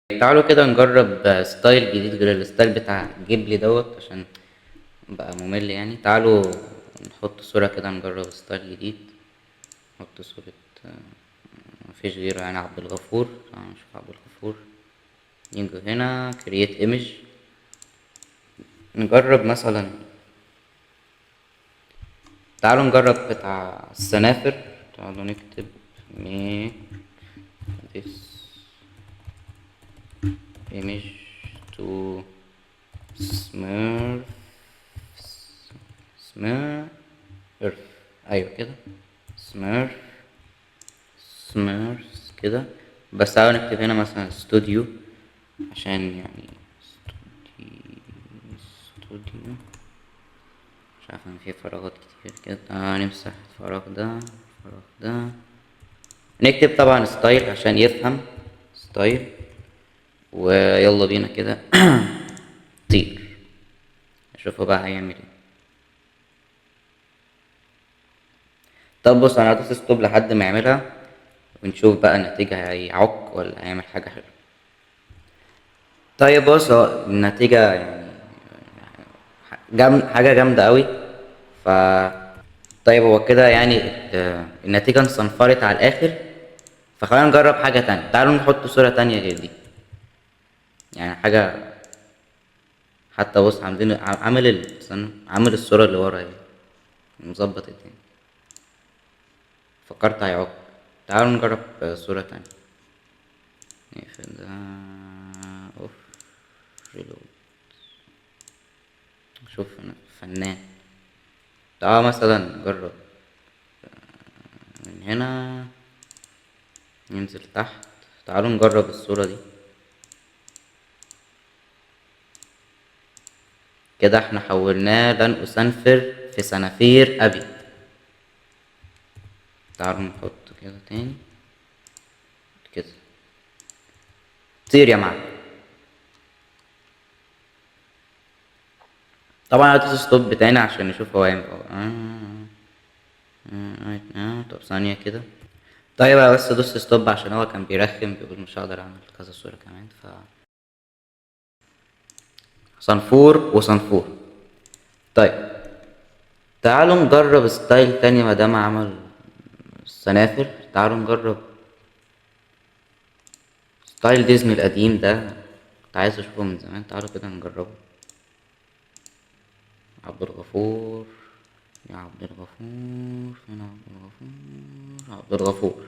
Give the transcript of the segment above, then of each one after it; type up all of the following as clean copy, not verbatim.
تعالوا كده نجرب style جديد غير ال style بتاع جيبلي دوت عشان بقى ممل يعني. تعالوا نحط صورة كده، نجرب style جديد. نحط صورة، مفيش غيره يعني، عبد الغفور. تعالوا نشوف عبد الغفور. نيجي هنا create image، نجرب مثلا، تعالوا نجرب بتاع السنافر. تعالوا نكتب make this image to smurf، smurf، ايوه كده، smurf، smurfs كده. بس تعالوا نكتب هنا مثلا استوديو، عشان يعني استوديو، مش عارف ان في فراغات كتير كده. تعالوا نمسح الفراغ ده، الفراغ ده، نكتب طبعا style عشان يفهم style. ويلا بينا كده طير، نشوفه بقى هيعمل ايه. طب بص، انا هدوس stop لحد ما يعملها ونشوف بقى النتيجة، هيعك ولا هيعمل حاجة حلوة. طيب بص، هو النتيجة يعني حاجة جامدة قوي. طيب هو كده يعني النتيجة انصنفرت على الآخر. فخلينا نجرب حاجة تانية. تعالوا نحط صورة تانية غير دي، يعني حاجة حتى بص عاملين، عامل استنى، عامل الصورة اللي ورا اهي، مظبط الدنيا. فكرت هيعك. تعالوا نجرب صورة تانية. نقفل ده، off، reload. شوف انا فنان. تعالوا مثلا نجرب من هنا، ننزل تحت. تعالوا نجرب الصورة دي كده. احنا حولناه لن أسنفر في سنافير أبي. تعالوا نحط كده تاني كده. طير يا معلم. طبعا هدوس stop تاني عشان نشوف هو هيعمل ايه. طب ثانية كده. طيب انا بس دوست stop عشان هو كان بيرخم، بيقول مش هقدر اعمل كذا صورة كمان. صنفور وصنفور. طيب تعالوا نجرب style تاني ما دام عمل السنافر. تعالوا نجرب style ديزني القديم ده، كنت عايز اشوفه من زمان. تعالوا كده نجربه. عبد الغفور، يا عبد الغفور، فين عبد الغفور؟ عبد الغفور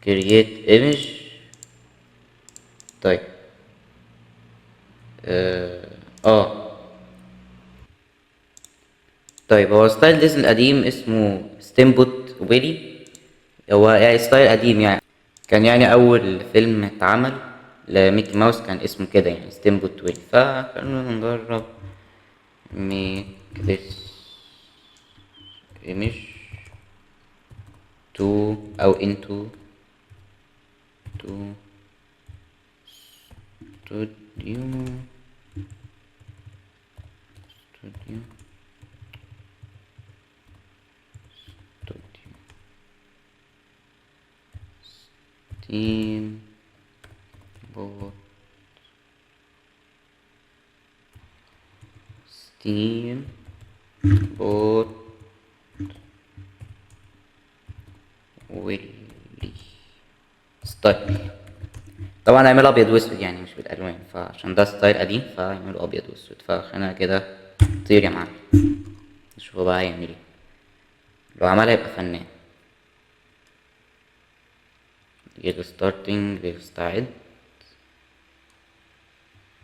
create image. طيب طيب هو style ديزني القديم اسمه Steamboat Willie. هو يعني style قديم، يعني كان أول فيلم اتعمل لميكي ماوس كان اسمه كده، يعني Steamboat Willie. فخلونا نجرب make this image to أو into to studio، studio، studio steamboat، steamboat Willie style. طبعا هيعمله ابيض واسود يعني مش بالالوان، فعشان ده style قديم فيعمله ابيض واسود. فخلينا كده طير يا معلم، نشوفه بقى هيعمل ايه. لو عملها يبقى فنان. get starting، بيستعد.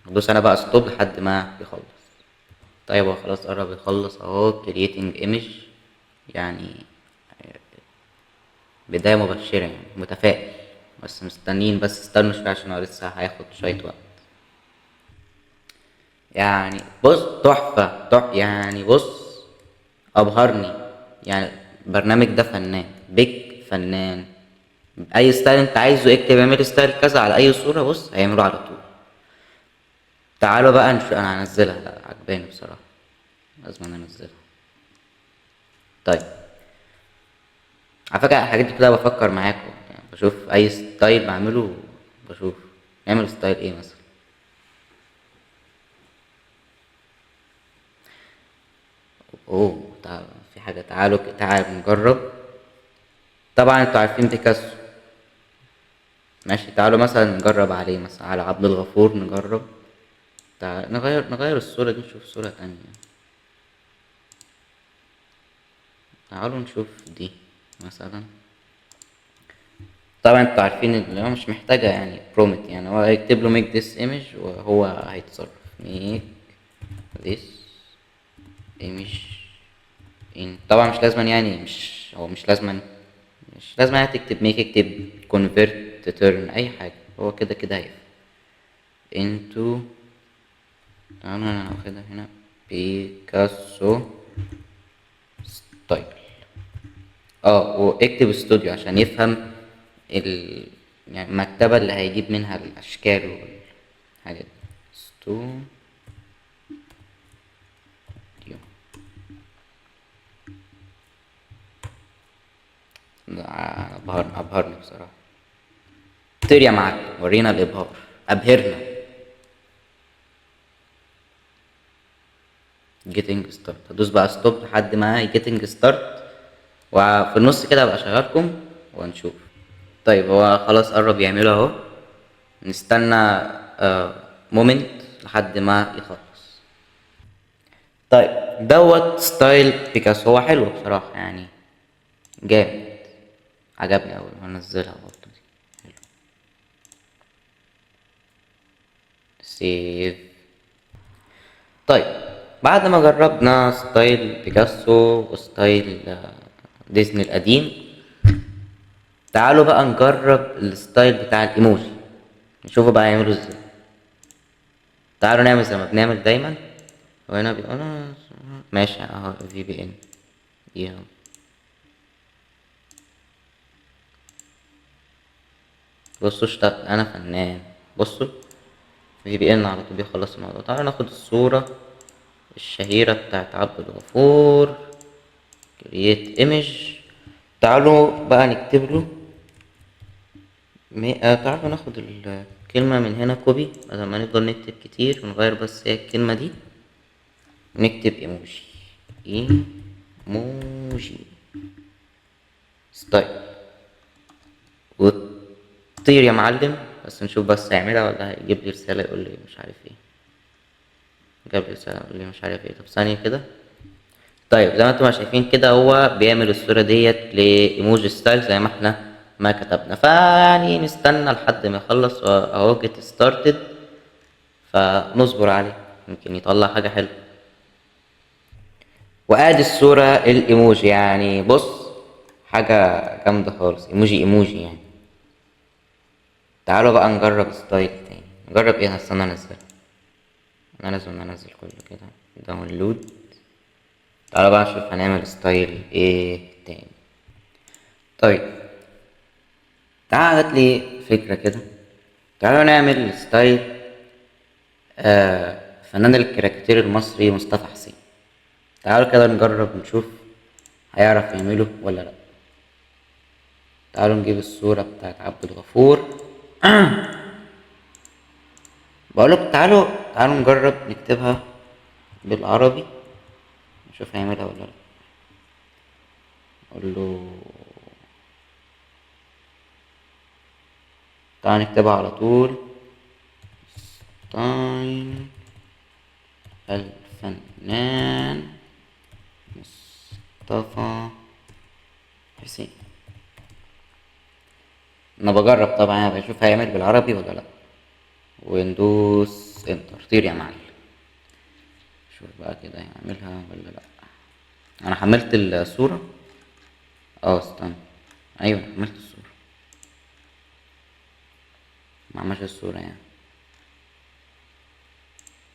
هدوس انا بقى stop لحد ما يخلص. طيب هو خلاص قرب يخلص اهو. creating image، يعني بداية مبشرة، يعني متفائل، بس مستنيين، بس استنوا شوية عشان هو لسه هياخد شوية وقت. يعني بص تحفة، يعني بص أبهرني، يعني البرنامج ده فنان، بيك فنان. أي style أنت عايزه اكتب اعمل style كذا على أي صورة، بص هيعمله على طول. تعالوا بقى نشوف، أنا هنزلها، لا عجباني بصراحة، لازم أنا أنزلها. طيب على فكرة الحاجات دي كلها بفكر معاكم، يعني بشوف أي style بعمله بشوف. نعمل style ايه مثلا؟ اوه تعال، في حاجة، تعالوا تعالوا نجرب. طبعا انتوا عارفين بيكاسو، ماشي. تعالوا مثلا نجرب عليه، مثلا على عبد الغفور نجرب. تعال نغير الصورة دي، نشوف صورة تانية. تعالوا نشوف دي مثلا. طبعا انتوا عارفين ان هو مش محتاجة prompt، هو هيكتب له make this image وهو هيتصرف. make this image in. طبعا مش لازما يعني، مش هو مش لازما، مش لازما يعني تكتب make، اكتب convert turn اي حاجة، هو كده كده هيفهم. into، تعالوا انا واخدها هنا بيكاسو style، واكتب استوديو عشان يفهم المكتبة اللي هيجيب منها الأشكال والحاجات دي. استوديو. ده أبهرني بصراحة. طير يا معلم، ورينا الإبهار، أبهرنا. getting start، هدوس بقى stop لحد ما getting start، وفي النص كده هبقى اشغلكم ونشوف. طيب هو خلاص قرب يعمله اهو، نستنى moment لحد ما يخلص. طيب دوت style بيكاسو، هو حلو بصراحة جامد، عجبني اوي، هنزلها برضه دي حلو. save. طيب بعد ما جربنا style بيكاسو و style ديزني القديم، تعالوا بقى نجرب ال style بتاع الايموجي، نشوفه بقى يعمله ازاي. تعالوا نعمل زي ما بنعمل دايما. وهنا بيقول ماشي اهو VPN، يلا بصوا اشتغل، انا فنان. بصوا VPN على طول بيخلص الموضوع. تعالوا ناخد الصورة الشهيرة بتاعت عبد الغفور، create image. تعالوا بقى نكتب له تعالوا ناخد الكلمة من هنا copy، بدل ما نفضل نكتب كتير ونغير بس هي الكلمة دي، نكتب emoji، emoji style، وطير يا معلم. بس نشوف بس هيعملها ولا هيجيب لي رسالة يقول لي مش عارف ايه. جاب لي رسالة يقول لي مش عارف ايه. طب ثانية كده. طيب زي ما انتم شايفين كده هو بيعمل الصورة ديت ل emoji style زي ما احنا ما كتبنا، فيعني نستنى لحد ما يخلص. اهو get started، فنصبر عليه يمكن يطلع حاجة حلوة. وادي الصورة الايموجي، بص حاجة جامدة خالص، emoji emoji. تعالوا بقى نجرب style تاني، نجرب ايه؟ هستنى انزل، انا لازم انزل كله كده download. تعالوا بقى نشوف هنعمل style ايه تاني. طيب تعالى جات لي فكرة كده، تعالوا نعمل style فنان الكاريكاتير المصري مصطفى حسين. تعالوا كده نجرب نشوف هيعرف يعمله ولا لا. تعالوا نجيب الصورة بتاعت عبد الغفور. بقولك تعالوا نجرب نكتبها بالعربي نشوف هيعملها ولا لا. نقول له تعالوا نكتبها على طول، style الفنان مصطفى حسين. انا بجرب طبعا، انا بشوف هيعمل بالعربي ولا لا. وندوس enter. طير يا معلم، شوف بقى كده هيعملها ولا لا. انا حملت الصورة، استنى، ايوه حملت الصورة، ما عملش الصورة يعني.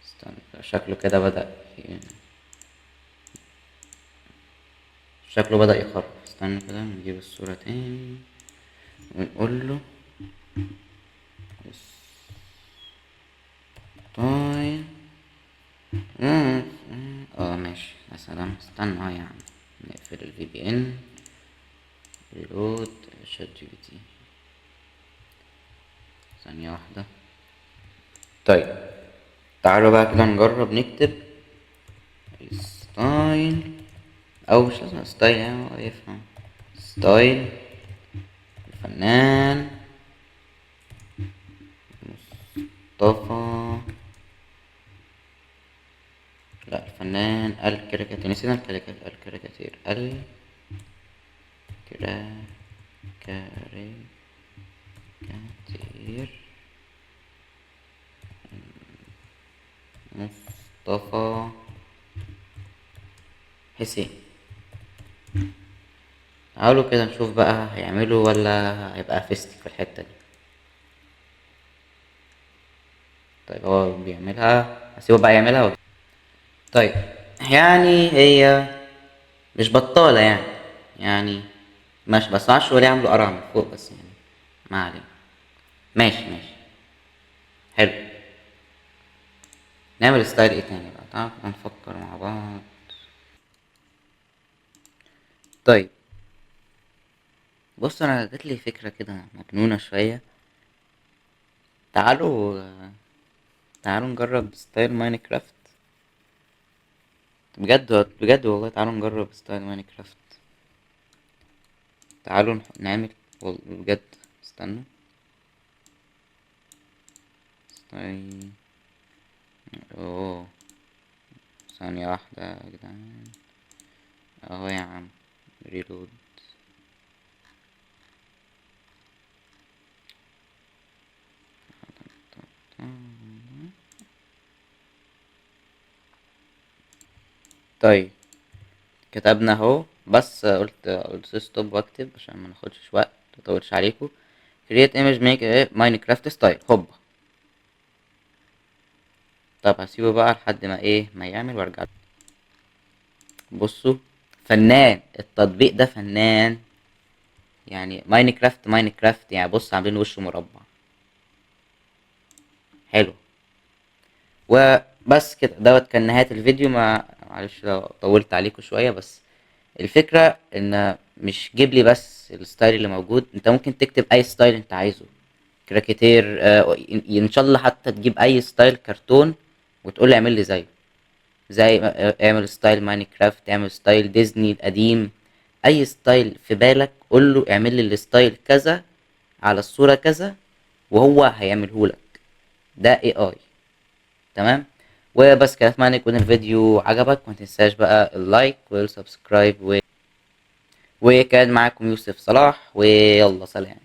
استنى، شكله كده بدأ شكله بدأ يخرب. استنى كده نجيب الصورة تاني ونقول له طيب. ماشي يا سلام. استنى، يا عم نقفل ال VPN، reload ChatGPT. ثانية واحدة. طيب تعالوا بقى كده نجرب نكتب style، او مش لازم style، يعني هو يفهم style الفنان مصطفى، لا الفنان الكاريكاتير، نسينا الكاريكاتير، الكاريكاتير مصطفى حسين. تعالوا كده نشوف بقى هيعملوا ولا هيبقى فيستك في الحتة دي. طيب هو بيعملها، هسيبه بقى يعملها. طيب هي مش بطالة يعني ماشي، بس معرفش هو ليه عامله قرع من فوق، بس ما علينا. ماشي ماشي حلو. نعمل style ايه تاني بقى؟ تعالوا كده نفكر مع بعض. طيب بص، انا جات لي فكرة كده مجنونة شوية. تعالوا نجرب style ماينكرافت بجد بجد والله. تعالوا نجرب style ماينكرافت. تعالوا نعمل بجد، استنوا style، ثانية واحدة يا جدعان. اهو يا عم reload. طيب كتبنا اهو، بس قلت stop واكتب عشان ما ناخدش وقت ما اطولش عليكم. create image make a minecraft style، هوبا. طب هسيبه بقى لحد ما يعمل وارجع. بصوا فنان التطبيق ده، فنان ماينكرافت، ماينكرافت بص عاملين وشه مربع حلو. وبس كده دوت كان نهاية الفيديو. معلش لو طولت عليكم شوية، بس الفكرة ان مش جيب لي بس ال style اللي موجود، انت ممكن تكتب اي style انت عايزه، كاريكاتير، ان شاء الله حتى تجيب اي style كرتون وتقول لي اعمل لي زيه، زي اعمل style ماينكرافت، اعمل style ديزني القديم، اي style في بالك قول له اعمل لي ال style كذا على الصورة كذا وهو هيعمله لك. ده AI. تمام. وبس كده، اتمنى يكون الفيديو عجبك، وما تنساش بقى ال like وال subscribe وكان معاكم يوسف صلاح، ويلا سلام.